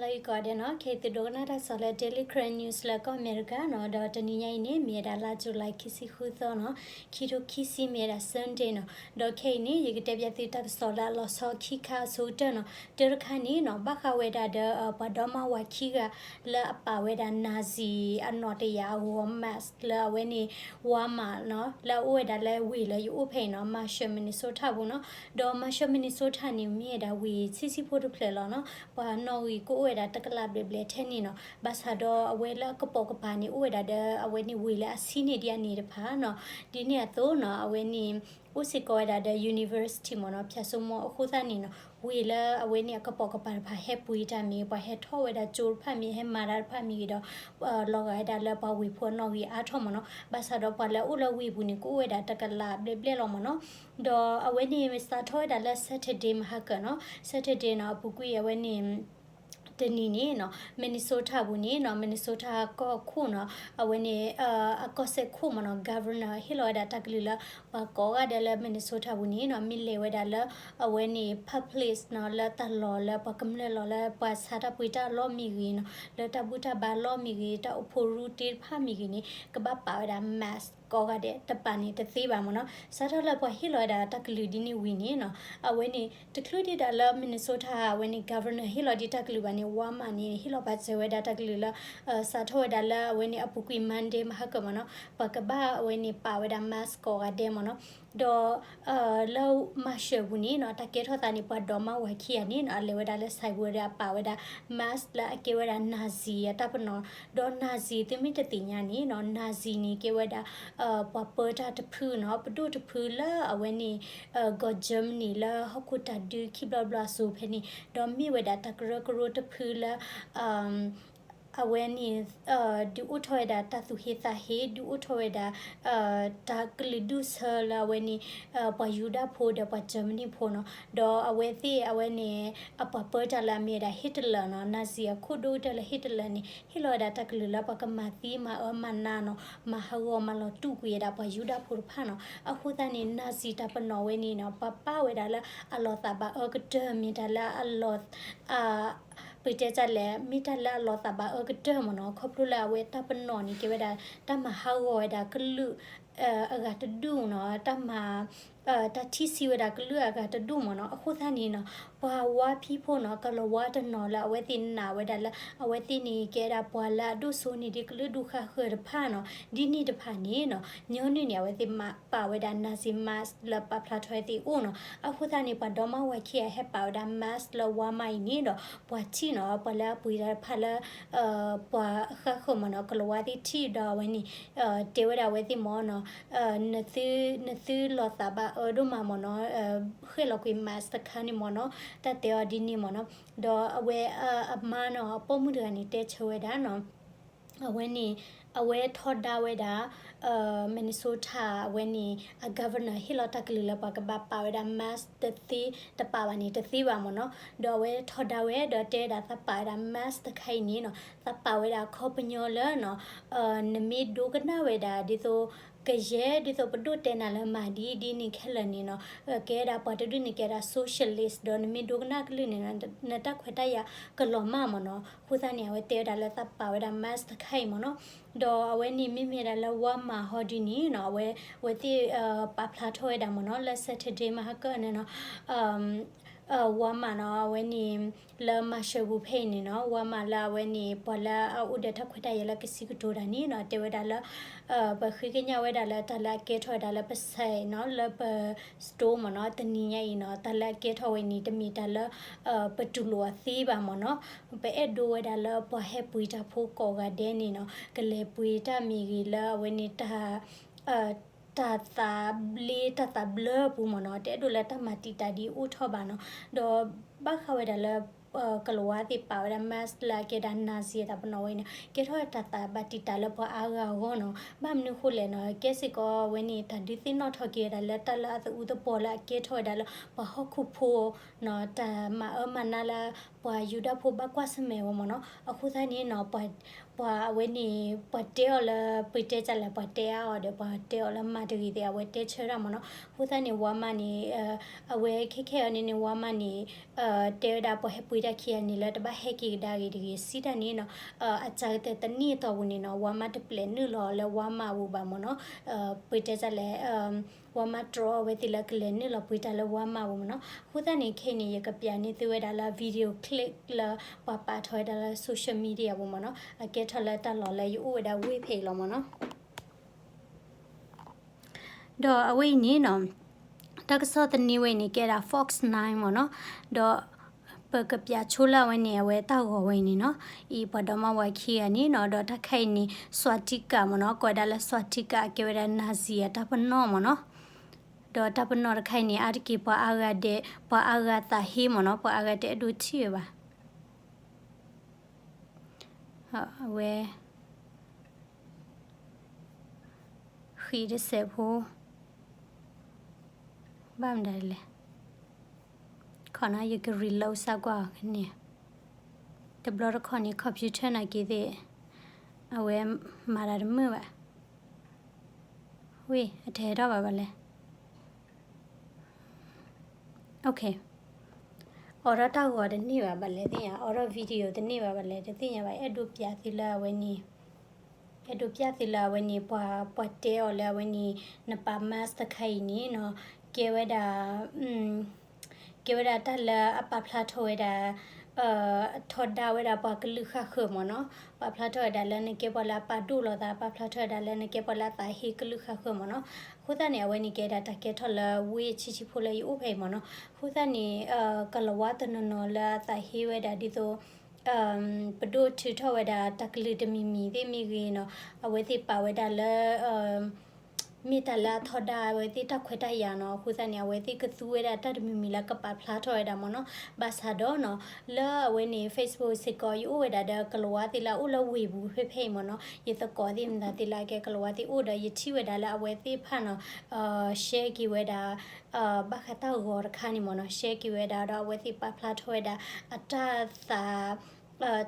လၢအံၤကိးဂၤဒဲးနီၤ, ခဲအံၤသုဒိကနၣ်တၢ်ကစီၣ်လၢ Daily Karen News လၢကီၢ်အမဲရကၤနီၤ, ဒီးတနံၤညါအံၤန့ၣ် မ့ၢ်ဝဲဒၣ်လါ July ခံဆံဃုသီနီၤ, ခံထိခံဆံ မ့ၢ်ဝဲဒၣ် Sunday နီၤ, ဒီးခဲအံၤန့ၣ် ယကတဲပျဲသုတၢ်ကစီၣ်လၢအလီၤဆီခံခါအဆိကတၢၢ်နီၤ, တၢ်တခါန့ၣ်နီၤ, ဘၣ်ဃးဝဲဒၣ်ဒီး ပှၤဒီမါဝၤခံဂၤ လၢအပာ်ဝဲဒၣ် Nazi အနီၣ်တယာ်အဂီၤ mask လၢအဝဲန့ၣ် Walmart နီၤ, လၢအအိၣ်ဝဲဒၣ်လၢဝ့ၢ်လၢယအိၣ်ဖဲအံၤနီၤ, Marshall Minnesota ပူၤနီၤ, ဒီး Marshall Minnesota န့ၣ် မ့ၢ်ဝဲဒၣ်ဝ့ၢ်ဆံးဆံးဖိတဖျၢၣ်လီၤနီၤ, ပှၤနီၣ်ဂံၢ်ကအိၣ်ဝဲဒၣ်တကလးဘျဲၣ်ဘျဲၣ်ထဲန့ၣ်နီၤ, ဘၣ်ဆၣ်ဒီးအဝဲလၢအကပိာ်ကပၤန့ၣ် အိၣ်ဝဲဒၣ်ဒီး အဝဲန့ၣ်ဝ့ၢ်လၢအဆံးန့ၢ်ဒံးအန့ၣ်တဖၣ်နီၤ, ဒ်န့ၣ်အသိးနီၤ, အဝဲန့ၣ် အိၣ်စ့ၢ်ကီးဝဲဒၣ်ဒီး university မ့ၢ်နီၤ, ဖၠၣ်စိမိၤအဃိသတးန့ၣ်နီၤ, ဝ့ၢ်လၢအဝဲန့ၣ်အကပိာ်ကပၤတဖၣ် ဟဲပှ့ၤတၢ်မ့ၢ်ဂ့ၤ, ပှၤဟဲထီၣ်ဝဲဒၣ်ကၠိတဖၣ်မ့ၢ်ဂ့ၤ, ဟဲမၤတၢ်တဖၣ်မ့ၢ်ဂ့ၤဒီး လီၤဂာ်ဝဲဒၣ်လၢပှၤဝ့ၢ်ဖိအနီၣ်ဂံၢ်အါထီၣ်မ့ၢ်နီၤ, ဘၣ်ဆၣ်ဒီးပှၤလၢအအိၣ်လၢဝ့ၢ်ပူၤန့ၣ် ကအိၣ်ဝဲဒၣ်တကလးဘျဲၣ်ဘျဲၣ်လီၤမ့ၢ်နီၤ, ဒီးအဝဲန့ၣ်စးထီၣ်ဝဲဒၣ်လၢ Saturday မဟါကၢၢ်နီၤ, Saturday နီၤ, အပူၤကွံာ်အဝဲန့ၣ် တနံၤန့ၣ်နီၤ, Minnesota ပူၤန့ၣ်နီၤ, Minnesota ကီၢ်ခိၣ်နီၤ, အဝဲန့ၣ် အကီၢ်စဲၣ်ခိၣ်မ့ၢ်နီၤ, Governor ဟ့ၣ်လီၤဝဲဒၣ်တၢ်ကလုၢ်လၢ ပှၤကိးဂၤဒဲးလၢ Minnesota ပူၤန့ၣ်နီၤ, မ့ၢ်လဲၤဝဲဒၣ်လၢ အဝဲန့ၣ် public နီၤ, လၢတၢ်လီၢ်လၢပှၤကမျၢၢ်လီၢ်လၢပှၤဆါတၢ်ပှ့ၤတၢ်အလီၢ်မ့ၢ်ဂ့ၤနီၤ, လၢတၢ်ဘူၣ်တၢ်ဘါလီၢ်မ့ၢ်ဂ့ၤ, တၢ်အိၣ်ဖှိၣ်ရူတ့တဖၣ်မ့ၢ်ဂ့ၤန့ၣ် ကဘၣ်ပာ်ဝဲဒၣ် mask ကိးဂၤဒဲး, တပာ်န့ၣ်တသ့ဘၣ်မ့ၢ်နီၤ, စးထီၣ်လၢပှၤဟ့ၣ်လီၤဝဲဒၣ်တၢ်ကလုၢ်ဒ်န့ၣ်ဝံၤန့ၣ်နီၤ, အဝဲန့ၣ် တချုးဒံးဒၣ်လၢ Minnesota အဝဲန့ၣ် Governor ဟ့ၣ်လီၤဒံးတၢ်ကလုၢ်ဘၣ်န့ၣ် Walmart န့ၣ် ဟ့ၣ်လီၤပာ်စၢၤဝဲဒၣ်တၢ်ကလုၢ်လၢ စးထီၣ်ဝဲဒၣ်လၢအဝဲန့ၣ်အပူၤကွံာ် Monday မဟါကၢၢ်မ့ၢ်နီၤ, ပှၤကဘၣ်အဝဲန့ၣ်ပာ်ဝဲဒၣ် mask ကိးဂၤဒဲးမ့ၢ်နီၤ, ဒီး လၢ Marshall ပူၤန့ၣ်နီၤ, တၢ်ကဲထီၣ်သးန့ၣ် ပှၤဒီမါဝၤခံဂၤန့ၣ်နီၤ, အလဲၤဝဲဒၣ်လၢ sidewalk ဒီးအပာ်ဝဲဒၣ် mask လၢအကဲဝဲဒၣ် Nazi အတၢ်ပနီၣ်, ဒီး Nazi သုမ့ၢ်တသ့ၣ်ညါန့ၣ်နီၤ, Nazi န့ၣ်ကဲဝဲဒၣ် ပှၤပၢတၢ်တဖုနီၤ, ပဒိၣ်တဖုလၢအဝဲန့ၣ် ကီၢ် Germany လၢဟီၣ်ခိၣ်တၢ်ဒုခံဘျီဘျီအစိၤဖဲန့ၣ်, ဒီးမ့ၢ်ဝဲဒၣ်တၢ်ကရၢကရိတဖုလၢ အဝဲန့ၣ် ဒုးအိၣ်ထီၣ်ဝဲဒၣ်တၢ်သူၣ်ဟ့သးဟ့, ဒုးအိၣ်ထီၣ်ဝဲဒၣ် တၢ်ကလုာ်ဒူၣ်ဆၢလၢအဝဲန့ၣ် ပှၤယူဒၤဖိဒီးပှၤ Germany ဖိနီၤ, ဒီးအဝဲသ့ၣ်အဝဲန့ၣ် အပှၤပၢတၢ်လၢအမ့ၢ်ဝဲဒၣ် Hitler နီၤ, Nazi အခိၣ်ဒိၣ်ကတၢၢ်လၢ Hitler န့ၣ် ဟ့ၣ်လီၤဝဲဒၣ်တၢ်ကလုၢ်လၢပှၤကမၤသံမၤအၢမၤနးနီၤ, မၤဟးဂီၤမၤလီၤတူာ်ကွံာ်ဝဲဒၣ်ပှၤယူဒၤဖိတဖၣ်နီၤ, အဃိသတးန့ၣ် Nazi တၢ်ပနီၣ်ဝဲန့ၣ်နီၤ, ပှၤပာ်ဝဲဒၣ်လၢအလီၤသးဘၣ်အၢကတၢၢ် မ့ၢ်တၢ်လၢအလီၤ ပတဲတၢ်လဲၣ်, မ့ၢ်တၢ်လၢအလီၤသးဘၣ်အၢကတၢၢ်မ့ၢ်နီၤ, ခီဖျိလၢအဝဲတၢ်ပနီၣ်န့ၣ် ကဲဝဲဒၣ် တၢ်မၤဟးဂီၤဝဲဒၣ်ကလုာ် အဂၤတဒူၣ်နီၤ, တၢ်မၤ တၢ်ထံၣ်ဆံးဝဲဒၣ်ကလုာ်အဂၤတဒူၣ်မ့ၢ်နီၤ, အဃိသတးန့ၣ်နီၤ, ပှၤဝါဖံးဖိနီၤ, ကလီၤဝါတနီၤလၢအဝဲသ့ၣ်နာ်ဝဲဒၣ်လၢ အဝဲသ့ၣ်န့ၣ် ကဲဒၣ်ပှၤလၢအဒိၣ်စိန့ၢ်ဒံးကလုာ်ဒူၣ်ဃါဃၢၤတဖၣ်နီၤ, ဒ်န့ၣ်တဖၣ်န့ၣ်နီၤ, ညီနုၢ်န့ၣ် အဝဲသ့ၣ်မၤပာ်ဝဲဒၣ် Nazi mask လၢပာ်ဖျါထီၣ်ဝဲသ့ၣ်အိၣ်နီၤ, အဃိသတးန့ၣ် ပှၤဒီမါဝၤခံဂၤဟဲပာ်ဝဲဒၣ် mask လၢ Walmart အံၤန့ၣ်ဒီး ပှၤထံၣ်နီၤ, ပှၤလၢအပှ့ၤတၢ်တဖၣ်လၢ ပှၤဃါဃၢၤမ့ၢ်နီၤ, ကလီၤဝါသ့ၣ်ထံၣ်ဒီးအဝဲန့ၣ် တဲဝဲဒၣ်အဝဲသ့ၣ်မ့ၢ်နီၤ, နသုလီၤသးဘၣ်အၢဒိၣ်မးမ့ၢ်နီၤ, ဃဲၣ်လီၤကွံာ် mask တခါန့ၣ်မ့ၢ်နီၤ, တၢ်တဲအီၤဒ်န့ၣ်မ့ၢ်နီၤ, ဒီးအဝဲအမါနီၤ, အပိာ်မုၣ်တဂၤန့ၣ် တဲဆၢဝဲဒၣ်နီၤ အဝဲန့ၣ် အဝဲထီဒါဝဲဒၣ် Minnesota အဝဲန့ၣ် အ governor ဟ့ၣ်လီၤတၢ်ကလုၢ်လၢပှၤကဘၣ်ပာ်ဝဲဒၣ် mask တသ့ တပာ်ဘၣ်န့ၣ် တသ့ဘၣ်မ့ၢ်နီၤ, ဒီးအဝဲထီဒါဝဲဒီးတဲဝဲဒၣ် သးပာ်ဝဲဒၣ် mask တခါအံၤန့ၣ်နီၤ, သးပာ်ဝဲဒၣ်အခီပညီလၢနီၤ နမ့ၢ်ဒိကနၣ်ဝဲဒၣ် ဒ်သိး ကယဲၢ်ဒ်သိးပဒိၣ်တဲနၤလၢမၤဒ်ဒ်န့ၣ်ခဲလၢာ်န့ၣ်နီၤ, ကဲဒၣ်ပှၤတဒူၣ်န့ၣ်ကဲဒၣ် socialist ဒီးနမ့ၢ်ဒိကနၣ်ကလုၢ်န့ၣ် နတၢ်ခွဲးတၢ်ယာ်ကလီၤမၢ်မ့ၢ်နီၤ, အဃိသတးန့ၣ် အဝဲတဲဝဲဒၣ်လၢသးပာ်ဝဲဒၣ် mask တခါအံၤမ့ၢ်နီၤ, ဒီးအဝဲန့ၣ်မ့မ့ၢ်ဒၣ်လၢ Walmart ဟီဒ်န့ၣ်နီၤ, အဝဲ အဝဲသ့ၣ် ပာ်ဖျါထီၣ်ဝဲဒၣ်မ့ၢ်နီၤ, လၢ Saturday မဟါကၢၢ်န့ၣ်နီၤ Walmart နီၤ, အဝဲန့ၣ် လၢ Marshall ပူၤဖဲအံၤန့ၣ်နီၤ, Walmart လၢအဝဲန့ၣ် ပှၤလၢအအိၣ်ဒီးတၢ်ခွဲးတၢ်ယာ်လၢကစံးကတိၤတၢ်န့ၣ်နီၤ, တဲဝဲဒၣ်လၢ ပဃ့ကညးဝဲဒၣ်လၢတၢ်လၢအကဲထီၣ်ဝဲဒၣ်လၢပ site နီၤ, လၢပ store မ့ၢ်နီၤ, တနံၤညါအံၤနီၤ, တၢ်လၢအကဲထီၣ်ဝဲန့ၣ် တမ့ၢ်တၢ်လၢ ပတူၢ်လိာ်အီၤသ့ဘၣ်မ့ၢ်နီၤ. ပအဲၣ်ဒိးဝဲဒၣ်လၢပှၤဟဲပှ့ၤတၢ်ဖိကိးဂၤဒဲးန့ၣ်နီၤ, ကလဲၤပှ့ၤတၢ်မ့ၢ်ဂ့ၤလၢအဝဲန့ၣ် တၢ်သးဘျ့တၢ်သးဘျၢအပူၤမ့ၢ်နီၤ, တအဲၣ်ဒိးလၢတၢ်မၤတံာ်တာ်ဒ်အိၣ်ထီၣ်ဘၣ်နီၤ. ဒီးဘၣ်ဃးဝဲဒၣ်လၢ ကလီၤဝါသ့ၣ်ပာ်ဝဲဒၣ် mask လၢအကဲဒၣ် Nazi အတၢ်ပနီၣ်ဝဲန့ၣ် ကဲထီၣ်တၢ်သးဘၣ်တံာ်တာ်လၢပှၤအါဂၤအဂီၢ်နီၤ. ဘၣ်မနုၤဃိလဲၣ်နီၤ, ကဲစ့ၢ်ကီးဝဲန့ၣ် တၢ်ဒုးသ့ၣ်နီၣ်ထီၣ်က့ၤဝဲဒၣ်လၢတၢ်လၢအသးအူသပှီၤလၢအကဲထီၣ်ဝဲဒၣ်လၢပှၤဟီၣ်ခိၣ်ဖိနီၤ, တၢ်မၤအၢမၤနးလၢ ပှၤယူဒၤဖိဘၣ်ကွၢ်ဆၢၣ်မဲာ်ဝဲမ့ၢ်နီၤ. အဃိသတးန့ၣ်နီၤ ပှၤ ပှၤအဝဲန့ၣ် ပှၤတဲအီၤလၢ ပတဲအီၤလၢပှၤတဲအါအီၤဒီး ပှၤတဲအီၤလၢမၤတဂ့ၤသ့ၣ် အဝဲတဲဆၢတၢ်မ့ၢ်နီၤ. အဃိသတးန့ၣ် ဝါမါန့ၣ် အဝဲခဲခဲအံၤန့ၣ်န့ၣ် ဝါမါန့ၣ် တဲဝဲဒၣ်ပှၤဟဲပှ့ၤတၢ်ခံဂၤန့ၣ် လၢတဘၣ်ဟဲက့ၤကဒါဂ့ၤတဂ့ၤ စံးတၢ်န့ၣ်နီၤ အစှၤကတၢၢ်တနံၣ်အတီၢ်ပူၤန့ၣ်နီၤ ဝါမါတပျဲးနုာ်လီၤလၢဝါမါအပူၤဘၣ်မ့ၢ်နီၤ. ပတဲတၢ်လဲၣ် ဝါမါတြီအဝဲသ့ၣ်လၢကလဲၤနုာ်လီၤပှ့ၤတၢ်လၢဝါမါအပူၤမ့ၢ်နီၤ. အဃိသတးန့ၣ် ခဲအံၤန့ၣ် ယကပျးန့ၢ်သုဝဲဒၣ်လၢ video clip လၢပှၤပာ်ထီၣ်ဝဲဒၣ်လၢ social media ပူၤမ့ၢ်နီၤ. အကဲထီၣ်လၢတၢ်လီၢ်လၢယအိၣ်ဝဲဒၣ်ဝ့ၢ်ဖဲအံၤလီၤမ့ၢ်နီၤ. ဒီးအဝဲအံၤန့ၣ်နီၤ တၢ်ကစီၣ်သန့ဝဲအံၤန့ၣ် ကဲဒၣ် Fox Nine မ့ၢ်နီၤ. ဒီးပကပျးဆိလၢအဝဲန့ၣ် အဝဲတၢ်ဂီၤဝဲအံၤန့ၣ်နီၤ အံၤပှၤဒီမါဝၤခံဂၤန့ၣ်နီၤ ဒီးတၢ်ခါအံၤန့ၣ် Swastika မ့ၢ်နီၤ ကိးဝဲဒၣ်လၢ Swastika ကဲဝဲဒၣ် Nazi အတၢ်ပနီၣ်မ့ၢ်နီၤ. ဒီးတၢ်ပနီၣ်တခါအံၤန့ၣ် အါတက့ၢ်ပှၤအါဂၤဒဲး ပှၤအါဂၤသးဟ့မ့ၢ်နီၤ ပှၤအါဂၤတအဲၣ်ဒိးထံၣ်ဝဲဘၣ်. အဝဲ ဃံးတစဲးဖိ ဘၣ်မတၤလဲၣ်. ခီနီၤ ယက reload စၢ်ကွၢ်အီၤန့ၣ် တဘျီတခီၣ်န့ၣ် computer နာ်က့ၤသ့ၣ် အဝဲမၤတၢ်တမုာ်ဘၣ်. ဝ့ၢ် အတဟဲထီၣ်ဘၣ်ဘၣ်လဲၣ်. အိၣ်ခ့ အိးထီၣ်တၢ်ဂီၤတန့ၢ်ဘၣ်ဘၣ်လဲၣ်သ့ၣ်ညါ အိးထီၣ် video တန့ၢ်ဘၣ်ဘၣ်လဲၣ် တသ့ၣ်ညါဘၣ် အဲၣ်ဒိးပျးသုလၢအဝဲန့ၣ် အဲၣ်ဒိးပျးသုလၢအဝဲန့ၣ် ပှၤ ပှၤတဲအီၤလၢအဝဲန့ၣ် နပာ် mask တခါအံၤန့ၣ်နီၤ ကဲဝဲဒၣ် ကဲဝဲဒၣ်တၢ်လၢအပာ်ဖျါထီၣ်ဝဲဒၣ် ထီဒါဝဲဒၣ်ပှၤကလုာ်ဃၣ်ဃၢၤမ့ၢ်နီၤ ပာ်ဖျါထီၣ်ဝဲဒၣ်လၢနကဲပှၤလၢအပာ်ဒိၣ်လိာ်သး ပာ်ဖျါထီၣ်ဝဲဒၣ်လၢနကဲပှၤလၢအသးဟ့ကလုာ်ဃၣ်ဃၢၤမ့ၢ်နီၤ အဃိသတးန့ၣ် အဝဲန့ၣ်ကဲဒၣ်တၢ်ကဲထီၣ်လၢဝ့ၢ်ဆံးဆံးဖိလၢယအိၣ်ဖဲအံၤမ့ၢ်နီၤ အဃိသတးန့ၣ် ကလၤဝါတနီၤနီၤလၢအသးဟ့ဝဲဒၣ်ဒ်သိး ပဒိၣ်ထုးထီၣ်ဝဲဒၣ်တၢ်ကလုၢ်တမံၤမံၤသ့ၣ်မ့ၢ်ဂ့ၤနီၤ အဝဲသ့ၣ်ပာ်ဝဲဒၣ်လၢ မ့ၢ်တၢ်လၢအထီဒါအဝဲသ့ၣ်တၢ်ခွဲးတၢ်ယာ်နီၤ အဃိသတးန့ၣ် အဝဲသ့ၣ်ကသူဝဲဒၣ်တၢ်တမံၤမံၤလၢကပာ်ဖျါထီၣ်ဝဲဒၣ်မ့ၢ်နီၤ ဘၣ်ဆၣ်ဒီးနီၤ လၢအဝဲန့ၣ် Facebook စ့ၢ်ကီး ယအိၣ်ဝဲဒၣ်ဒီးကလၤဝါသ့ၣ်လၢအအိၣ်လၢဝ့ၢ်ပူၤဖဲဖဲအံၤမ့ၢ်နီၤ ယသကိးသ့ၣ်မတၤသ့ၣ်လၢအကဲကလၤဝါသ့ၣ်အိၣ်ဒီး ယထံၣ်ဝဲဒၣ်လၢအဝဲသ့ၣ်တဖၣ်နီၤ share က့ၤဝဲဒၣ် ဘၣ်ဃးတၢ်ဂီၤတခါန့ၣ်မ့ၢ်နီၤ share က့ၤဝဲဒၣ်ဒီးအဝဲသ့ၣ်ပာ်ဖျါထီၣ်ဝဲဒၣ် အတၢ်သး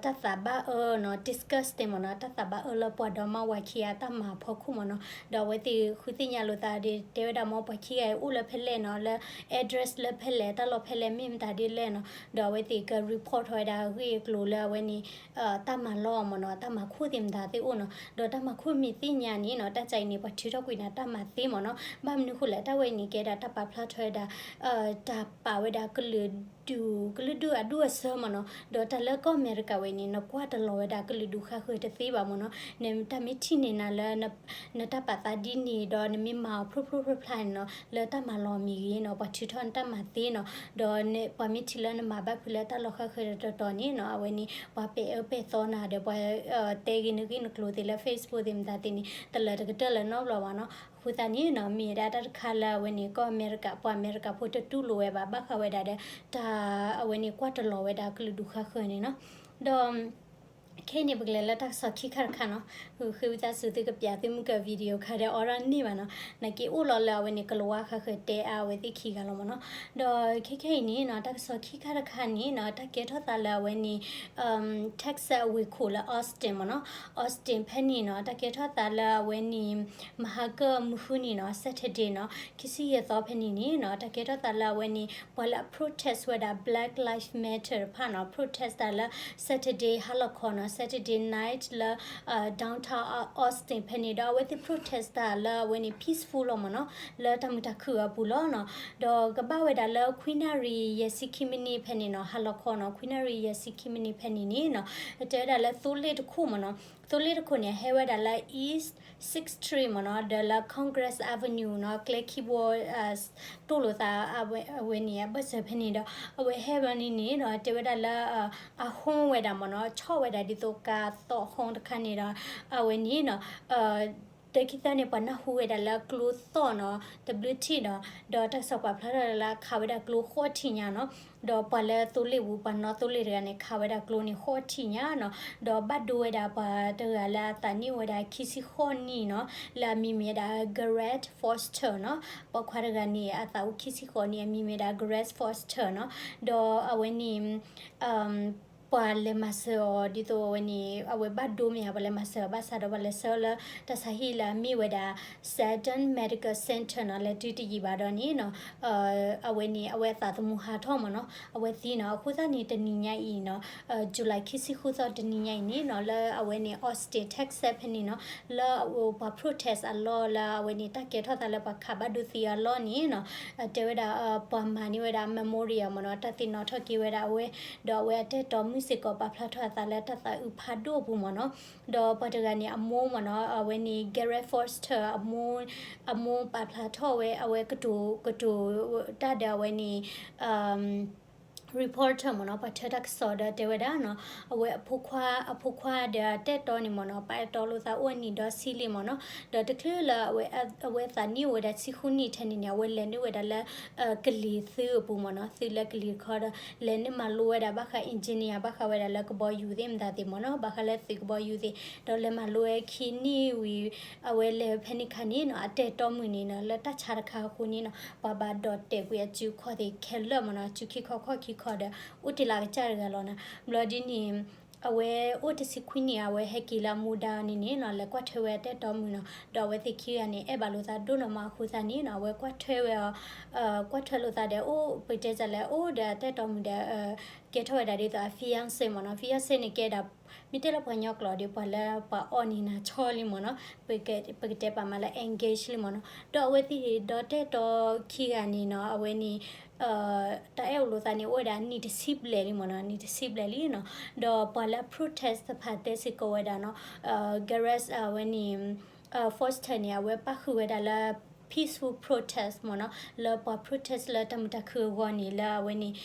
တၢ်သးဘၣ်အၢနီၤ disgusting မ့ၢ်နီၤ တၢ်သးဘၣ်အၢလၢပှၤဒီမါဝၤခံဂၤအတၢ်မၤအဖီခိၣ်မ့ၢ်နီၤ ဒီးအဝဲသ့ၣ်ဃုသ့ၣ်ညါလိာ်သးဒီး တဲဝဲဒၣ်မ့ၢ် ပှၤခံဂၤအံၤအိၣ်လၢဖဲလဲၣ်နီၤ လၢ address လၢဖဲလဲၣ် တၢ်လီၢ်ဖဲလဲၣ် မ့ၢ်မတၤဒ်လဲၣ်နီၤ ဒီးအဝဲသ့ၣ်က report ထီၣ်ဝဲဒၣ်အဂ့ၢ်အကျိၤလၢအဝဲန့ၣ် တၢ်မၤလီၢ်မ့ၢ်နီၤ တၢ်မၤခိၣ်သ့ၣ်မတၤသ့ၣ်အိၣ်နီၤ ဒီးတၢ်မၤခိၣ်မ့ၢ်သ့ၣ်ညါန့ၣ်နီၤ တၢ်ကါအံၤန့ၣ် ပှၤထုးထီၣ်ကွံာ်နၤတၢ်မၤသ့မ့ၢ်နီၤ ဘၣ်မနုၤဃိလဲၣ် တၢ်ဝဲအံၤန့ၣ် ကဲဒၣ်တၢ်ပာ်ဖျါထီၣ်ဝဲဒၣ် တၢ်ပာ်ဝဲဒၣ်ကလုာ်ဒူၣ် ကလုာ်ဒူၣ်အဒူၣ်အဆၢမ့ၢ်နီၤ ဒီးတၢ်လၢကီၢ်အမဲရကၤဝဲန့ၣ် နကွၢ်တလီၤဝဲဒၣ်ကလုာ်ဒူၣ်ဃၣ်ဃၢၤတသ့ဘၣ်မ့ၢ်နီၤ နတၢ်မ့ၢ်ထံၣ်န့ၢ်နၤလၢ နတၢ်ပာ်သးဒ်န့ၣ်ဒီး နမ့ၢ်မၤအီၤဖျိဖျိဖျါဖျါန့ၣ်နီၤ လၢတၢ်မၤလီၢ်မ့ၢ်ဂ့ၤနီၤ ပှၤထုးထီၣ်နတၢ်မၤသ့နီၤ ဒီးပှၤမ့ၢ်ထံၣ်လၢနမၤဘၣ်ဖုးလၢတၢ်လီၢ်ဃၣ်ဃၢၤတတီၤန့ၣ်နီၤ အဝဲန့ၣ် ပှၤပဲာ်အၢပဲာ်သီနၤဒီး ပှၤတဲဂ့ၤနဂ့ၢ်နကျိၤသ့လၢ Facebook သ့ၣ်မတၤသ့ၣ်န့ၣ် တလၢတကတၢၢ်လၢၤနီတဘျီဘၣ်နီၤ အဃိသတးန့ၣ်နီၤ မ့ၢ်ဝဲဒၣ်တၢ်တခါလၢအဝဲန့ၣ် ကီၢ်အမဲရကၤ ပှၤအမဲရကၤဖိတတူၢ်လိာ်ဝဲဘၣ် ဘၣ်ဃးဝဲဒၣ်ဒီး တၢ်အဝဲန့ၣ် ကွၢ်တလီၤဝဲဒၣ်ကလုာ်ဒူၣ်ဃၣ်ဃၢၤန့ၣ်နီၤ ဒီး ခဲအံၤန့ၣ် ပကလဲၤလၢတၢ်ကစီၣ်ခံခါတခါနီၤ ဃုဃ့ဝံသးစူၤသုကပျးသုမုၢ်က video ခါဒီး အိးထီၣ်န့ၢ်ဘၣ်နီၤ နာ်က့အိၣ်လီၤလၢအဝဲန့ၣ် ကလၤဝါဃၣ်ဃၢၤတဲအါအဝဲသ့ၣ်ခံဂၤလီၤမ့ၢ်နီၤ ဒီးခဲခဲအံၤန့ၣ်နီၤ တၢ်ကစီၣ်ခံခါတခါန့ၣ်နီၤ တၢ်ကဲထီၣ်သးလၢအဝဲန့ၣ် Texas အဝ့ၢ်ခိၣ်လၢ Austin မ့ၢ်နီၤ Austin ဖဲန့ၣ်နီၤ တၢ်ကဲထီၣ်သးလၢအဝဲန့ၣ် မဟါကၢၢ်မုၢ်ဃုနံၤနီၤ Saturday နီၤ ခံဆံယဲၢ်သီဖဲန့ၣ်န့ၣ်နီၤ တၢ်ကဲထီၣ်သးလၢအဝဲန့ၣ် ပှၤလၢအ protest ဝဲဒၣ် Black Lives Matter တဖၣ်နီၤ protest တၢ်လၢ Saturday ဟါလီၤခီနီၤ Saturday night လၢ downtown Austin ဖဲန့ၣ်ဒီး အဝဲသ့ၣ် protest တၢ်လၢအဝဲန့ၣ် peaceful လီၤမ့ၢ်နီၤ လၢတၢ်မုာ်တၢ်ခုၣ်အပူၤလီၤနီၤ ဒီးကဘၣ်ဝဲဒၣ်လၢ ခွံနၣ်ရံၣ်ယဲၢ်ဆံခံမံးနံးဖဲန့ၣ်နီၤ ဟါလီၤခီနီၤ ခွံနၣ်ရံၣ်ယဲၢ်ဆံခံမံးနံးဖဲန့ၣ်န့ၣ်နီၤ တဲဝဲဒၣ်လၢသိလ့ၣ်တခိၣ်မ့ၢ်နီၤ သိလ့ၣ်တခိၣ်န့ၣ် ဟဲဝဲဒၣ်လၢ East Sixth Street မ့ၢ်နီၤ ဒီးလၢ Congress Avenue နီၤ ကျဲခံဘိ တိၢ်လိာ်သး အဝဲန့ၣ် အဘၢၣ်စၢၤဖဲန့ၣ်ဒီး အဝဲဟဲဘၣ်န့ၣ်န့ၣ်နီၤ တဲဝဲဒၣ်လၢ အ horn ဝဲဒၣ်မ့ၢ်နီၤ ဆီၣ်ဝဲဒၣ်ဒ်သိးကါသီၣ် horn တခါန့ၣ်ဒီး အဝဲန့ၣ်နီၤ တၢ်ခံသၢန့ၣ် ပှၤနၢ်ဟူဝဲဒၣ်လၢကျိသီၣ်နီၤ တဘျုးထံၣ်နီၤ, ဒီးတၢ်ကစီၣ်ပာ်ဖျါထီၣ်လၢခးဝဲဒၣ်ကျိဃိးထံၣ်ညါနီၤ, ဒီးပှၤလၢသိလ့ၣ်ပူၤ ပှၤနီၣ်သိလ့ၣ်တဂၤန့ၣ် ခးဝဲဒၣ်ကျိန့ၣ်ဃိးထံၣ်ညါနီၤ, ဒီးဘၣ်ဒိဝဲဒၣ်ပှၤတဂၤလၢအသးနံၣ်အိၣ်ဝဲဒၣ်ခံဆံဃိးနံၣ်နီၤ, လၢအမံၤမ့ၢ်ဝဲဒၣ် Garrett Foster နီၤ, ပိာ်ခွါတဂၤန့ၣ် အသးအိၣ်ခံဆံဃိးနံၣ် အမံၤမ့ၢ်ဝဲဒၣ် Garrett Foster နီၤ, ဒီးအဝဲန့ၣ် ပှၤလဲၤမၤစၢၤအီၤ ဒ်သိးအဝဲန့ၣ် အဝဲဘၣ်ဒိမ့ၢ်ဧါ ပှၤလဲၤမၤစၢၤအီၤ ဘၣ်ဆၣ်ဒီးပှၤလဲၤဆှၢအီၤလၢ တၢ်ဆါဟံၣ်လၢအမ့ၢ်ဝဲဒၣ် Sandhurst Medical Center နီၤ, လဲၤတုၤတယံာ်ဘၣ်ဒီးန့ၣ်နီၤ, အဝဲန့ၣ် အဝဲအသးသမူဟးထီၣ်မ့ၢ်နီၤ, အဝဲသံနီၤ, အဃိသတးန့ၣ် တနံၤညါအံၤနီၤ, July ခံဆံဃုသီတနံၤညါအံၤန့ၣ်နီၤ, လၢအဝဲန့ၣ် Austin Texas ဖဲန့ၣ်နီၤ, လၢပှၤ protest အလီၢ်လၢအဝဲန့ၣ် တၢ်ကဲထီၣ်သးလၢပှၤခးဘၣ်ဒိသံအလီၢ်န့ၣ်နီၤ, တဲဝဲဒၣ် ပှၤမၤန့ၢ်ဝဲဒၣ် memorial မ့ၢ်နီၤ, တၢ်သ့ၣ်နီၣ်ထီၣ်က့ၤဝဲဒၣ်အဝဲ, ဒီးအဝဲအတၢ်အဲၣ်တီမုၣ်စ့ၢ်ကီး ပာ်ဖျါထီၣ်အသးလၢတၢ်သးအုးဖးဒိၣ်အပူၤမ့ၢ်နီၤ, ဒီးပှၤတဂၤန့ၣ် အမိၢ်မ့ၢ်နီၤ, အဝဲန့ၣ် Garrett Foster အမိၢ်, အမိၢ်ပာ်ဖျါထီၣ်ဝဲ အဝဲကတိၤ, ကတိၤတၢ်ဒီးအဝဲန့ၣ် reporter မ့ၢ်နီၤ, ပှၤထၢတၢ်ကစီၣ်ဒီးတဲဝဲဒၣ်နီၤ, အဝဲအဖိခွါ, အဖိခွါဒီးတၢ်အဲၣ်တီန့ၣ်မ့ၢ်နီၤ, ပာ်အဲၣ်တီလိာ်သးအိၣ်အနံၣ်ဒီးဆံလံမ့ၢ်နီၤ, ဒီးတချုးလၢအဝဲသးနံၣ်အိၣ်ဝဲဒၣ်ဆံဃုနံၣ်ထဲန့ၣ်န့ၣ် အဝဲလဲၤနုာ်ဝဲဒၣ်လၢ ကလံၤသုးအပူၤမ့ၢ်နီၤ, သုးလၢကလံၤတခီဒီး လဲၤနုာ်မၤလိဝဲဒၣ်ဘၣ်ဃး engineer ဘၣ်ဃးဝဲဒၣ်လၢကဘီယူၤသ့ၣ်မတၤသ့ၣ်မ့ၢ်နီၤ, ဘၣ်ဃးလၢသုးကဘီယူၤသ့ၣ်, ဒီးလဲၤမၤလိဝဲခံနံၣ်ဝံၤ အဝဲလဲၤဖဲန့ၣ်ခါန့ၣ်နီၤ, အတၢ်အဲၣ်တီမုၣ်န့ၣ်နီၤ, လၢတၢ်ဆါတခါအဃိန့ၣ်နီၤ, ပှၤဘၣ်ဒိးတဲာ်ကွံာ်အစုခီၣ်သ့ၣ်ခဲလၢာ်မ့ၢ်နီၤ, စုခံခီခီၣ်ခံခီဒီး အိၣ်တ့ၢ်လၢအကစၢ်တဂၤလီၤနီၤ, ဘျီဒ်န့ၣ် အဝဲအိၣ်တဆံခွံနံၣ် အဝဲဟဲက့ၤလၢအမူဒါအီၤန့ၣ်န့ၣ်နီၤ, လဲၤကွၢ်ထွဲဝဲအတၢ်အဲၣ်တီမုၣ်နီၤ, ဒီးအဝဲသ့ၣ်ခံဂၤန့ၣ် အဲၣ်ဘၣ်လိာ်သးဒိၣ်နီၤမးအဃိသတးန့ၣ်နီၤ, အဝဲကွၢ်ထွဲဝဲအီၤ, ကွၢ်ထွဲလိာ်သးဒီးအိၣ် ပတဲတၢ်လဲၣ် အိၣ်ဒီးအတၢ်အဲၣ်တီမုၣ်ဒီး ကဲထီၣ်ဝဲဒၣ်ဒ်သိးအ fiancé မ့ၢ်နီၤ, fiancé န့ၣ်ကဲဒၣ် မ့ၢ်တဲလၢပှၤကညီကျိာ်ဒီး ပှၤလၢပှၤအီၣ်န့ၢ်နၤဆီလံမ့ၢ်နီၤ, ပကတဲပာ်မးလၢ engage လံမ့ၢ်နီၤ, ဒီးအဝဲသ့ၣ်ဒီးတၢ်အဲၣ်တီခံဂၤန့ၣ်နီၤ, အဝဲန့ၣ် တၢ်အဲၣ်အိၣ်လိာ်သးန့ၣ် အိၣ်ဝဲဒၣ်နံၣ်တဆံဘျဲၣ်လံမ့ၢ်နီၤ, နံၣ်တဆံဘျဲၣ်လံနီၤ, ဒီးပှၤလၢအ protest တဖၣ်တဲစ့ၢ်ကီးဝဲဒၣ်နီၤ, Garrett အဝဲန့ၣ် Foster န့ၣ် အဝဲပၣ်ဃုာ်ဝဲဒၣ်လၢ peaceful protest မ့ၢ်နီၤ, လၢပှၤ protest လၢတၢ်မုာ်တၢ်ခုၣ်အဂီၢ်န့ၣ် လၢအဝဲန့ၣ်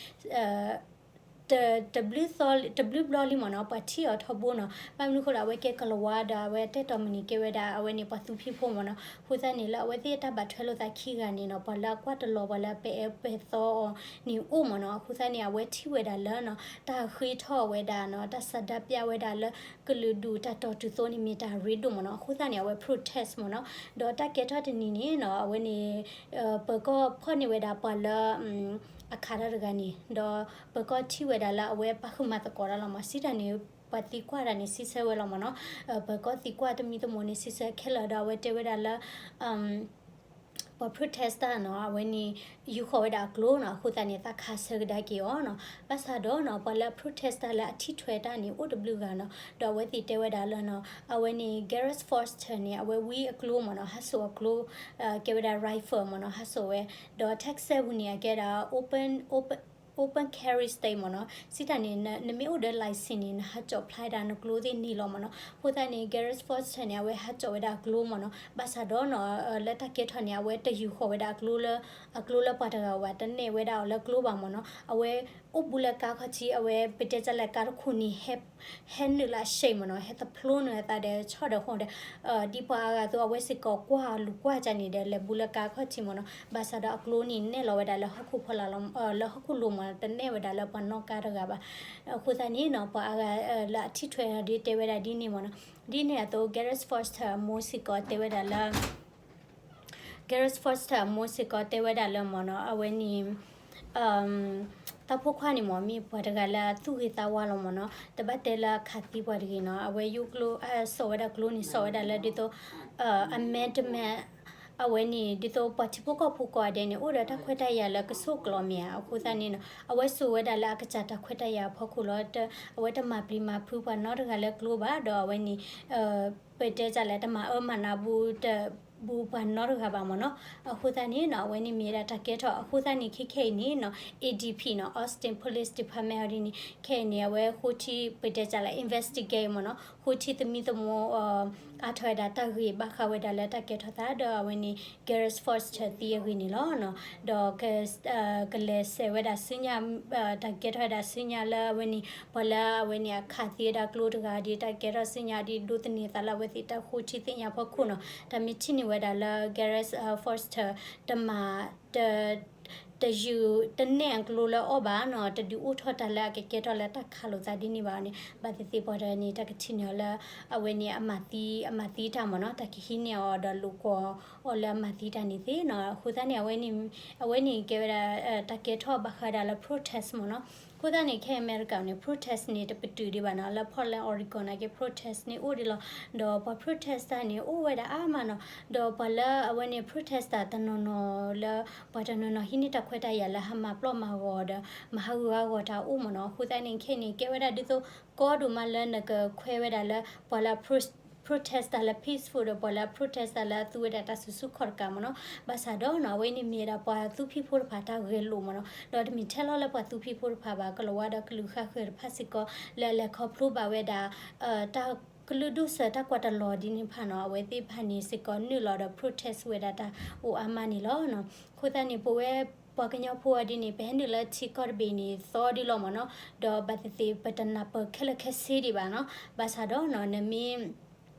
တဘျုးသီ, တဘျုးဘျီလံမ့ၢ်နီၤ, ပှၤထံၣ်အီၤထီဘိနီၤ, ဘၣ်မနုၤဃိလၢအဝဲကဲကလၤဝါဒီး အဝဲတၢ်အဲၣ်တီမုၣ်န့ၣ် ကဲဝဲဒၣ် အဝဲန့ၣ် ပှၤသူဖံးဖိမ့ၢ်နီၤ, အဃိသတးန့ၣ် လၢအဝဲသ့ၣ်တၢ်ဘၣ်ထွဲလိာ်သးခံဂၤန့ၣ်နီၤ, ပှၤလၢအကွၢ်တလီၤ ပှၤလၢအပဲာ်အၢပဲာ်သီအီၤန့ၣ်အိၣ်မ့ၢ်နီၤ, အဃိသတးန့ၣ် အဝဲထံၣ်ဝဲဒၣ်လၢနီၤ, တၢ်ဃ့ထီၣ်ဝဲဒၣ်နီၤ, တၢ်ဆန္ဒပြဝဲဒၣ်လၢ ကလုာ်ဒူၣ်တၢ်တီၤတုၤသိးန့ၣ် မ့ၢ်တၢ်ရ့ဒိၣ်မ့ၢ်နီၤ, အဃိသတးန့ၣ် အဝဲ protest မ့ၢ်နီၤ, ဒီးတၢ်ကဲထီၣ်တနံၤန့ၣ်နီၤ, အဝဲန့ၣ် ပၢၤကီၢ်ဖီၣ်န့ၢ်ဝဲဒၣ်ပှၤလၢ အခးတၢ်တဂၤန့ၣ်, ဒီးပၢၤကီၢ်ထံၣ်ဝဲဒၣ်လၢအဝဲပၣ်ဃုာ်မၤသကိးတၢ်လီၤမး, စံးတၢ်န့ၣ် ပှၤသံကွၢ်တၢ်န့ၣ် စံးဆၢဝဲလီၤမ့ၢ်နီၤ, ပၢၤကီၢ်သံကွၢ်တမံၤတမံၤန့ၣ် စံးဆၢခဲလၢာ်ဒီး အဝဲတဲဝဲဒၣ်လၢ ပှၤ protest တၢ်နီၤ, အဝဲန့ၣ် ယူာ်ဃီၤဝဲဒၣ်အကျိနီၤ, အဃိသတးန့ၣ် သးခးဆၢကဒါက့ၤအီၤနီၤ, ဘၣ်ဆၣ်ဒီးနီၤ ပှၤလၢအ protest တၢ်လၢအထံၣ်ထွဲတၢ်န့ၣ် အိၣ်တဘျုးဂၤနီၤ, ဒီးအဝဲသ့ၣ်တဲဝဲဒၣ်လၢနီၤ, အဝဲန့ၣ် Garrett Foster န့ၣ် အဝဲဝံအကျိမ့ၢ်နီၤ, ဟးစိာ်အကျိ ကဲဝဲဒၣ် rifle မ့ၢ်နီၤ, ဟးစိာ်ဝဲ, ဒီး Texas ပူၤန့ၣ် အကဲဒၣ် open, open, open carry state မ့ၢ်နီၤ, စံးတၢ်န့ၣ် နမ့ၢ်အိၣ်ဒီး license န့ၣ် နဟးကၠီၣ်ဖျါဒၣ်နကျိသ့ၣ်န့ၣ်လီၤမ့ၢ်နီၤ, အဃိသတးန့ၣ် Garrett Foster န့ၣ် အဝဲဟးကၠီၣ်ဝဲဒၣ်အကျိမ့ၢ်နီၤ, ဘၣ်ဆၣ်ဒီးနီၤ လၢတၢ်ကဲထီၣ်န့ၣ် အဝဲတယူာ်ဃီၤဝဲဒၣ်အကျိလၢ အကျိလၢပှၤတဂၤဘၣ်, တနဲၣ်ဝဲဒၣ်အီၤလၢကျိဘၣ်မ့ၢ်နီၤ, အဝဲအိၣ်ဘူးလၢကါခီၣ်ထံး, အဝဲပတဲတၢ်လၢကါတခိၣ်န့ၣ် ဟဲနုာ်လၢအရှဲမ့ၢ်နီၤ, ဟဲသဖျိနုာ်အသးဒီးဆီၣ်ဒီးဃီဒီး ဒ်ပှၤအါဂၤအသိး အဝဲစ့ၢ်ကီးကွၢ်လူၤကွၢ်ကန့ၣ်ဒီး လဲၤဘူးလၢကါခီၣ်ထံးမ့ၢ်နီၤ, ဘၣ်ဆၣ်ဒီးအကျိန့ၣ်နဲၣ်လီၤဝဲဒၣ်လၢဟီၣ်ခိၣ်ဖီလာ်လီၤ, လၢဟီၣ်ခိၣ်လိၤမ့ၢ်နီၤ, တနဲၣ်ဝဲဒၣ်လၢပှၤနီၣ်ကါတဂၤဘၣ်, အဃိသတးန့ၣ်နီၤ ပှၤအါဂၤလၢအထံၣ်ထွဲဒီးတဲဝဲဒၣ်ဒ်န့ၣ်မ့ၢ်နီၤ, ဒ်န့ၣ်အသိး Garrett Foster အမိၢ်စ့ၢ်ကီးတဲဝဲဒၣ်လၢ Garrett Foster အမိၢ်စ့ၢ်ကီးတဲဝဲဒၣ်လၢမ့ၢ်နီၤ, အဝဲန့ၣ် တၢ်ဖိခွါန့ၣ်မ့ၢ် မ့ၢ်ပှၤတဂၤလၢအသူၣ်ဂ့ၤသးဝါလီၤမ့ၢ်နီၤ, တဘၣ်တဲလၢအခးသံပှၤတဂ့ၤနီၤ, အဝဲယိၣ်ကျိ စိာ်ဝဲဒၣ်ကျိန့ၣ် စိာ်ဝဲဒၣ်လၢဒ်သိး amendment အဝဲန့ၣ် ဒ်သိးပှၤထံဖိကီၢ်ဖိကိးဂၤဒဲးန့ၣ် အိၣ်ဒီးတၢ်ခွဲးတၢ်ယာ်လၢကဆိၣ်ကျီၤမ့ၢ်ဧါ, အဃိသတးန့ၣ်နီၤ အဝဲစိာ်ဝဲဒၣ်လၢအကစၢ်တၢ်ခွဲးတၢ်ယာ်အဖီခိၣ်လီၤ, အဝဲတမၤပျံၤမၤဖုးပှၤနီတဂၤလၢကျိဘၣ်, ဒီးအဝဲန့ၣ် ပတဲတၢ်လၢ တမၤအၢမၤနးဘူး တ ဘူးပှၤနီတဂၤဘၣ်မ့ၢ်နီၤ. အဃိသတးန့ၣ်နီၤ အဝဲန့ၣ်မ့ၢ်ဝဲဒၣ်တၢ်ကဲထီၣ် အဃိသတးန့ၣ် ခဲခဲအံၤန့ၣ်နီၤ A D P နီၤ Austin Police Department အီၤဒ်န့ၣ် ခဲအံၤန့ၣ် အဝဲဃိထံ ပတဲတၢ်လၢ investigate မ့ၢ်နီၤ ဃိထံသမံသမိး အါထီၣ်ဝဲဒၣ်တၢ်ဂ့ၢ်ဘၣ်ဃးဝဲဒၣ်လၢတၢ်ကဲထီၣ်သးဒီးအဝဲန့ၣ် Gareth Foster သံအဂ့ၢ်န့ၣ်လီၤ. ဒီး ကလဲၤဆဲးဝဲဒၣ်ဆူညါ တၢ်ကဲထီၣ်ဝဲဒၣ်ဆူညါလၢအဝဲန့ၣ် ပှၤလၢအဝဲန့ၣ်အခးသံဝဲဒၣ်ကျိတဂၤဒီး တၢ်ကဲထီၣ်ဆူညါဒီး ဒိးသန့ၤသးလၢအဝဲသ့ၣ်တၢ်ဃိထံသ့ၣ်ညါဖီခိၣ်နီၤ တၢ်မ့ၢ်ထံၣ်န့ၢ်ဝဲဒၣ်လၢ Gareth Foster တမၤ တ တယုၢ်တနဲၣ်အကျိလၢအီၤဘၣ်နီၤ တဒုးအိၣ်ထီၣ်တၢ်လၢအကကဲထီၣ်လၢတၢ်ခးလိာ်သးဒ်န့ၣ်ဘၣ်န့ၣ် ဘၣ်သ့ၣ်သ့ၣ်ပှၤတဂၤန့ၣ် တၢ်ကထံၣ်န့ၢ်အီၤလၢ အဝဲန့ၣ်အမၤသံ အမၤသံတၢ်မ့ၢ်နီၤ တၢ်ကဟံးန့ၢ်အီၤဒီးလိာ်ကွီၢ်အီၤလၢအမၤသံတၢ်န့ၣ်သ့နီၤ. အဃိသတးန့ၣ် အဝဲန့ၣ် အဝဲန့ၣ်ကဲဝဲဒၣ် တၢ်ကဲထီၣ်ဘၣ်ဃးဒၣ်လၢ protest မ့ၢ်နီၤ. အဃိသတးန့ၣ် ခဲအံၤအမဲရကၤန့ၣ် protest န့ၣ် တပတုာ်ဒံးဘၣ်နီၤ လၢ Portland Oregon န့ၣ်က့ protest န့ၣ်အိၣ်ဒံးလီၤ. ဒီးပှၤ protest တၢ်န့ၣ် အိၣ်ဝဲဒၣ်အါမးနီၤ. ဒီးပှၤလၢအဝဲန့ၣ် protest တၢ်တနီၤနီၤလၢ ပှၤတနီၤနီၤဟံးန့ၢ်တၢ်ခွဲးတၢ်ယာ်လၢဟးမၤပျီၢ်မၤဂီၤဒီး မၤဟးဂူာ်ဟးဂီၤတၢ်အိၣ်မ့ၢ်နီၤ. အဃိသတးန့ၣ် ခဲအံၤန့ၣ် ကဲဝဲဒၣ်ဒ်သိး ကီဒိၣ်မးလၢနကခွဲးဝဲဒၣ်လၢ ပှၤလၢ protest တၢ်လၢ peaceful ဒီးပှၤလၢ protest တၢ်လၢအသူဝဲဒၣ်တၢ်စုဆူၣ်ခီၣ်တကးမ့ၢ်နီၤ. ဘၣ်ဆၣ်ဒီးနီၤ အဝဲန့ၣ်မ့ၢ်ဝဲဒၣ်ပှၤသူဖံးဖိတဖၣ်တၢ်ဂဲၤလိာ်မ့ၢ်နီၤ. ဒီးတမ့ၢ်ထဲလီၤလၢပှၤသူဖံးဖိတဖၣ်ဘၣ် ကလီၤဝါဒီးကလုာ်ဃၣ်ဃၢၤတဖၣ်စ့ၢ်ကီး လၢအလဲၤခီဖျိဘၣ်ဝဲဒၣ် တၢ်ကလုာ်ဒူၣ်စၢၤတၢ်ကွၢ်တလီၤဒ်န့ၣ်တဖၣ်နီၤ အဝဲသ့ၣ်တဖၣ်န့ၣ်စ့ၢ်ကီးနုာ်လီၤဒီး protest ဝဲဒၣ်တၢ်အိၣ်အါမးန့ၣ်လီၤ. အဃိသတးန့ၣ် ပဝဲပှၤကညီဖိအီၤဒ်န့ၣ် ပဟဲနုာ်လၢထံကီၢ်တဘ့ၣ်န့ၣ်သီဒ်လီၤမ့ၢ်နီၤ. ဒီးဘၣ်သ့ၣ်သ့ၣ်ပတနၢ်ပၢၢ်ခဲလၢာ်ခဲဆ့ဒံးဘၣ်နီၤ. ဘၣ်ဆၣ်ဒီးနီၤ နမ့ၢ်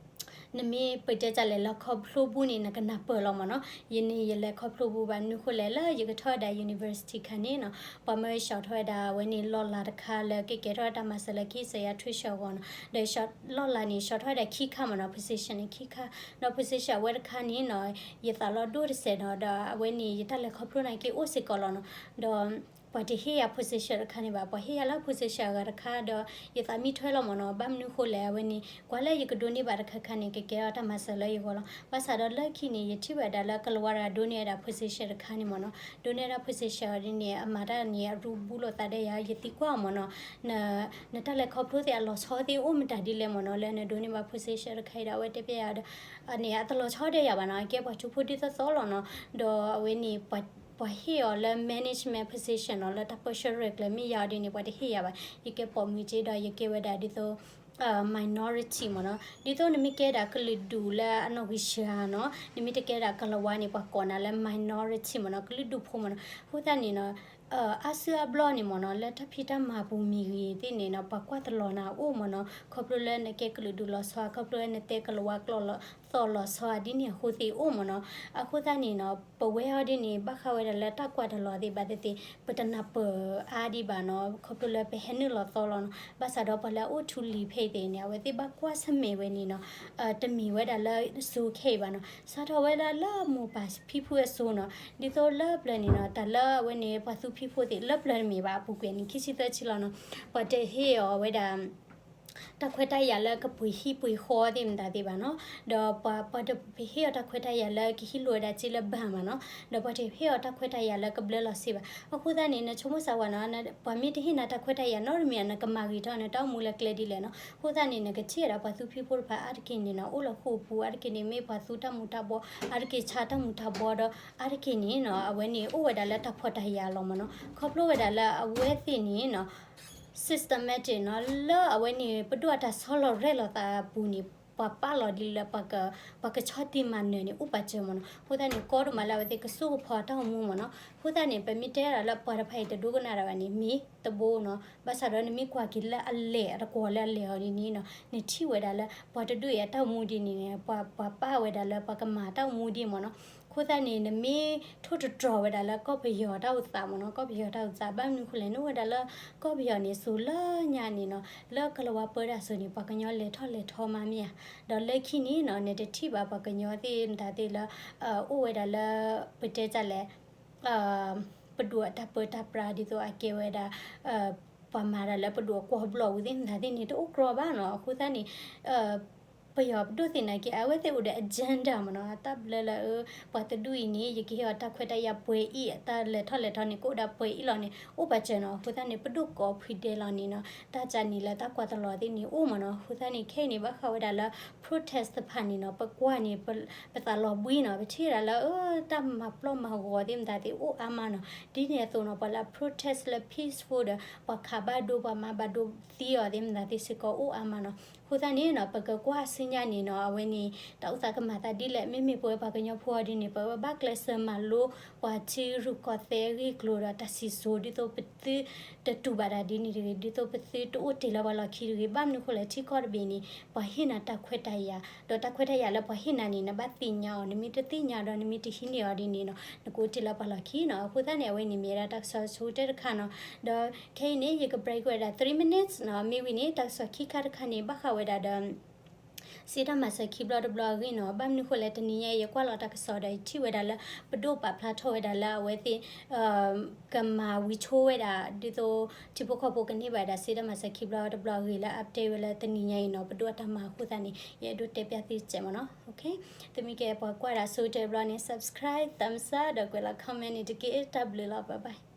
နမ့ၢ်ပတဲတၢ်လဲၤလီခီဖျိပူၤန့ၣ် နကနၢ်ပၢၢ်လီၤမ့ၢ်နီၤ. ယန့ၣ်ယလဲၤခီဖျိပူၤဘၣ်မနုၤဃိလဲၣ် လၢယကထီၣ်ဝဲဒၣ် university ခါန့ၣ်နီၤ ပှၤမၢယဆှီထီၣ်ဝဲဒၣ်ဝဲန့ၣ် လီၢ်လၤတခါလၢကကဲထီၣ်ဝဲတၢ်မၤစၢၤလၢကဟံးစၢၤယၤထွဲဆှၢအဂီၢ်နီၤ. ဒီးလီၢ်လၤန့ၣ် ဆှီထီၣ်ဝဲဒၣ်ခံခါမ့ၢ်နီၤ position န့ၣ်ခံခါ. ဒီး position အဝဲတခါန့ၣ်နီၤ ယသးလီၤဒိၣ်တစဲးနီၤ ဒီးအဝဲန့ၣ် ယတၢ်လဲၤခီဖျိန့ၣ်က့အိၣ်စ့ၢ်ကီးလီၤနီၤ. ဒီး ပှၤတဟ့ၣ်ယၤ position တခါန့ၣ်ဘၣ် ပှၤဟ့ၣ်ယၤလၢ position အဂၤတခါဒီး ယသးမံထွဲလီၤမ့ၢ်နီၤ. ဘၣ်မနုၤဃိလဲၣ် အဝဲန့ၣ် ကွၢ်လၢယကဒိးန့ၢ်ဘၣ်တခါခါန့ၣ် ကကဲထီၣ်တၢ်မၤစၢၤလၢယဂီၢ်လီၤ. ဘၣ်ဆၣ်ဒီးလၢခံန့ၣ် ယထံၣ်ဝဲဒၣ်လၢကလၤဝါတဂၤဒိးန့ၢ်ဝဲဒၣ် position တခါန့ၣ်မ့ၢ်နီၤ. ဒိးန့ၢ်ဝဲဒၣ် position အီၤဒ်န့ၣ် အမၤတၢ်န့ၣ် အရူဘူးလိာ်သးဒီးယၤ ယသံကွၢ်အီၤမ့ၢ်နီၤ. န နတၢ်လဲၤခီဖျိသ့ၣ်အလီၤဆီသ့ၣ်အိၣ်မတၤဒ်လဲၣ်မ့ၢ်နီၤ လၢနဒိးန့ၢ်ဘၣ် position တခါအံၤဒီး အဝဲတဲဖဲယၤဒီး န့ၣ် အတလီၤဆီဒီးယၤဘၣ်နီၤ အကဲပှၤကၠိဖိဒ်သိးသိးလီၤနီၤ. ဒီးအဝဲန့ၣ် ပှၤဟ့ၣ်အီၤလၢ management position နီၤ လၢတၢ်ပၢဆှၢရဲၣ်ကျဲၤ မ့ၢ်ယၤအီၤဒ်န့ၣ် ပှၤတဟ့ၣ်ယၤဘၣ်. ယကဲပိာ်မုၣ်က့ဒီး ယကဲဝဲဒၣ်ဒ်သိး minority မ့ၢ်နီၤ. ဒ်သိးနမ့ၢ်ကဲဒၣ်ကလုာ်ဒူၣ်လၢအနီၣ်ဂံၢ်စှၤနီၤ နမ့ၢ်တကဲဒၣ်ကလၤဝါန့ၣ် ပှၤကိးနၤလၢ minority မ့ၢ်နီၤ ကလုာ်ဒူၣ်ဖိမ့ၢ်နီၤ. အဃိသတးန့ၣ်နီၤ အါစုအါဘျီန့ၣ်မ့ၢ်နီၤ လၢတၢ်ဖံးတၢ်မၤပူၤမ့ၢ်ဂ့ၤသ့ၣ်န့ၣ်နီၤ ပှၤကွၢ်တလီၤနၤအိၣ်မ့ၢ်နီၤ ခီဖျိလၢနကဲကလုာ်ဒူၣ်လီၤဆီ ခီဖျိလၢနတဲကလၤဝါကျိာ်လီၤသီလီၤဆီအဒ်န့ၣ်အဃိသ့ၣ်အိၣ်မ့ၢ်နီၤ. အဃိသတးန့ၣ်နီၤ ပဝဲအီၤဒ်န့ၣ် ဘၣ်ဃးဝဲဒၣ်လၢတၢ်ကွၢ်တလီၤသ့ၣ်ဘၣ်သ့ၣ်သ့ၣ် ပတနၢ်ပၢၢ်အါဒံးဘၣ်နီၤ ခီဖျိလၢပဟဲနုာ်လီၤသီလီၤနီၤ. ဘၣ်ဆၣ်ဒီးပှၤလၢအအိၣ်ထူလံၤဖဲအံၤသ့ၣ်န့ၣ် အဝဲသ့ၣ်ဘၣ်ကွၢ်ဆၢၣ်မဲာ်ဝဲန့ၣ်နီၤ တမ့ၢ်ဝဲဒၣ်လၢစိၤခဲအံၤဘၣ်နီၤ စးထီၣ်ဝဲဒၣ်လၢမိၢ်ပၢ်ဖံဖုအစိၤနီၤ ဒ်သိးလၢပျၢၤန့ၣ်နီၤ တၢ်လၢအဝဲန့ၣ် ပှၤသူဖံဖိသ့ၣ်လၢပျၢၤတမ့ၢ်ဘၣ် အပူၤကွံာ်န့ၣ် ခံဆံသၢဆံလီၤနီၤ ပှၤတဟ့ၣ်အီၤဝဲဒၣ် တၢ်ခွဲးတၢ်ယာ်လၢကပှ့ၤဟံၣ်ပှ့ၤဃီသ့ၣ်မတၤသ့ၣ်ဘၣ်နီၤ ဒီးပှၤတဟ့ၣ်အီၤတၢ်ခွဲးတၢ်ယာ်လၢကဟံးလိာ်ဝဲဒၣ်စ့လၢဘၢၣ်မးနီၤ ဒီးပှၤတဟ့ၣ်အီၤတၢ်ခွဲးတၢ်ယာ်လၢကဘျၢလီၤစ့ဘၣ်. အဃိသတးန့ၣ် နဆိကမိၣ်စၢ်ဝဲနီၤ ပှၤမ့ၢ်တဟ့ၣ်နၤတၢ်ခွဲးတၢ်ယာ်နီတမံၤ နကမၤဂ့ၤထီၣ်နတၢ်အိၣ်မူလၢကျဲဒ်လဲၣ်နီၤ. အဃိသတးန့ၣ် နကထံၣ်ဝဲဒၣ်ပှၤသူဖံဖိတဖၣ်အါတက့ၢ်န့ၣ်နီၤ အိၣ်လၢဃိာ်ပူၤအါတက့ၢ်န့ၣ် မ့ၢ်ပှၤသူတၢ်မူၤတၢ်ဘှီ အါတက့ၢ်ဆါတၢ်မူၤတၢ်ဘှီဒီး အါတက့ၢ်န့ၣ်နီၤ အဝဲန့ၣ်အိၣ်ဝဲဒၣ်လၢတၢ်ဖှီၣ်တၢ်ယာ်လီၤမးနီၤ ခီဖျိဝဲဒၣ်လၢအဝဲသ့ၣ်န့ၣ်နီၤ systematic နီၤ လၢအဝဲန့ၣ် ပဒိၣ်အတၢ်ဆီလီၤရဲၣ်လီၤသးအပူၤန့ၣ် ပှၤပာ်လီၤဒ်လၢ ပှၤကဆီတံၢ်မၤနၢၤန့ၣ် အိၣ်ပာ်စၢၤမးနီၤ. အဃိသတးန့ၣ် ကီဒိၣ်မးလၢအဝဲသ့ၣ်ကစိာ်ကဖီတၢ်အိၣ်မူမးနီၤ. အဃိသတးန့ၣ် ပမ့ၢ်တဲဒၣ်လၢပှၤတဖၣ်အံၤတဒိကနၣ်ဒၣ်ဘၣ်န့ၣ် မ့ၢ်တဘိနီၤ. ဘၣ်ဆၣ်ဒီးနမ့ၢ်ကွၢ်က့ၤလၢအလဲၢ် အတကွီၤလၢအလဲၢ်အီၤဒ်န့ၣ်နီၤ နထံၣ်ဝဲဒၣ်လၢ ပှၤတဒူၣ်အံၤအတၢ်အိၣ်မူဒ်န့ၣ်န့ၣ် ပှၤ ပှၤပာ်ဝဲဒၣ်လၢပှၤကမၤတၢ်အိၣ်မူဒ်မးနီၤ. အဃိသတးန့ၣ် နမ့ၢ်ထိၣ်တတြီၤဝဲဒၣ်လၢကီၢ်ပယီၤတၢ်အိၣ်သးမးနီၤ ကီၢ်ပယီၤတၢ်အိၣ်သး ဘၣ်မနုၤဃိလဲၣ် နအိၣ်ဝဲဒၣ်လၢကီၢ်ပယီၤန့ၣ် စိၤလၢညါန့ၣ်နီၤ လၢကလၤဝါပၢတၢ်စိၤန့ၣ် ပှၤကညီလဲၤထီၣ်လဲၤထီမးမ့ၢ်ဧါ. ဒီးလၢခံန့ၣ်နီၤ နတထံၣ်ဘၣ်ပှၤကညီသ့ၣ်မတၤသ့ၣ်လၢ အိၣ်ဝဲဒၣ်လၢ ပတဲတၢ်လဲၣ် ပဒိၣ်အတၢ်ပၢတၢ်ပြးဒ်သိးအကဲဝဲဒၣ် ပှၤမၤတၢ်လၢပဒိၣ်အကွီၢ်ဘျီၣ်ဝံၤသ့ၣ်မတၤသ့ၣ်န့ၣ် တအိၣ်ကြီဘၣ်နီၤ. အဃိသတးန့ၣ် ပ ပယီၤပဒိၣ်သ့ၣ်နာ်က့ အဝဲသ့ၣ်အိၣ်ဒီး agenda မ့ၢ်နီၤ, တၢ်ဘျၢလၢ အၢ ပှၤတဒူၣ်အံၤန့ၣ် ယကဟ့ၣ်အီၤတၢ်ခွဲးတၢ်ယာ်ပှဲၤအံၤ, တၢ်လဲၤထီၣ်လဲၤထီန့ၣ် ကအိၣ်ဒီးပှဲၤအံၤလီၤန့ၣ် အိၣ်ပာ်စၢၤနီၤ. အဃိသတးန့ၣ် ပဒိၣ်ကိးဖုဒဲးလီၤန့ၣ်နီၤ, တၢ်ကးန့ၣ်လၢတၢ်ကွၢ်တလီၤသ့ၣ်န့ၣ်အိၣ်မ့ၢ်နီၤ. အဃိသတးန့ၣ် ခဲအံၤန့ၣ် ဘၣ်ဃးဝဲဒၣ်လၢ protest တဖၣ်န့ၣ်နီၤ, ပကွၢ်န့ၣ် ပသးလီၤဘှံးနီၤ, ပထံၣ်ဝဲဒၣ်လၢ အၢ တၢ်မၤပျီၢ်မၤဂီၤသ့ၣ်မတၤသ့ၣ်အိၣ်အါမးနီၤ. ဒ်န့ၣ်အသိးနီၤ, ပှၤလၢ protest လၢ peaceful ဒီး ပှၤခးဘၣ်ဒိ ပှၤမၤဘၣ်ဒိသံအီၤသ့ၣ်မတၤသ့ၣ်စ့ၢ်ကီးအိၣ်အါမးနီၤ. အဃိသတးန့ၣ်နီၤ, ပကကွၢ်ဆူညါန့ၣ်နီၤ, အဝဲန့ၣ် တၢ်အိၣ်သးကမၤသးဒ်လဲၣ်. မ့မ့ၢ်ပဝဲပှၤကညီဖိအီၤဒ်န့ၣ် ပဝဲဘၣ်ကျဲးစၢးမၤလိ ပှၤထံရူၢ်ကီၢ်သဲအဂ့ၢ်အကျိၤဒီးတၢ်စံၣ်စိၤ ဒ်သိးပသုတတူၢ်ဘၣ်တၢ်ဒ်န့ၣ်တဂ့ၤ, ဒ်သိးပသုတအိၣ်တ့ၢ်လၢပှၤလီၢ်ခံတဂ့ၤ. ဘၣ်မနုၤဃိလဲၣ်, ထံကီၢ်တဘ့ၣ်န့ၣ် ပှၤဟ့ၣ်နၤတၢ်ခွဲးတၢ်ယာ်, ဒီးတၢ်ခွဲးတၢ်ယာ်လၢပှၤဟ့ၣ်နၤန့ၣ် နဘၣ်သ့ၣ်ညါအီၤ, နမ့ၢ်တသ့ၣ်ညါဒီး နမ့ၢ်တဟံးန့ၢ်အီၤဒ်န့ၣ်နီၤ, နကအိၣ်တ့ၢ်လၢပှၤလီၢ်ခံနီၤ. အဃိသတးန့ၣ် အဝဲန့ၣ်မ့ၢ်ဝဲဒၣ်တၢ်ကစီၣ်ဆိကတၢၢ်တခါနီၤ. ဒီးခဲအံၤန့ၣ် ယက break ဝဲဒၣ် three minutes နီၤ. မ့ၢ်ဝံၤန့ၣ် တၢ်ကစီၣ်ခံခါတခါန့ၣ် ဘၣ်ဃးဝဲဒၣ်ဒီး စ့တၢ်မၤစၢၤခံဘျီတဘျီအဂ့ၢ်နီၤ. ဘၣ်မနုၤဃိလဲၣ်, တနံၤညါအံၤ ယကွၢ်လီၤတၢ်ကစီၣ်ဒီး ယထံၣ်ဝဲဒၣ်လၢ ပဒိၣ်ပာ်ဖျါထီၣ်ဝဲဒၣ်လၢအဝဲသ့ၣ် ကမၤဝံၤဆိဝဲဒၣ် ဒ်သိး ထံဖိကီၢ်ဖိကန့ၢ်ဘၣ်ဝဲဒၣ် စ့တၢ်မၤစၢၤခံဘျီတဘျီအဂ့ၢ်လၢ update ဝဲလၢတနံၤညါအံၤနီၤ, ပဒိၣ်အတၢ်မၤအဃိသတးန့၁�် ယအဲၣ်ဒိးတဲပျၢ်သုစဲးမ့ၢ်နီၤ. သုမ့ၢ်ကဲပှၤကွၢ်ဒၣ်ဆိကတၢၢ်တဘျီန့ၣ် subscribe, thumbs up ဒီးကွဲးလီၤ comment န့ၣ်တက့ၢ်. တၢ်ဘျုးလီၤ, bye bye.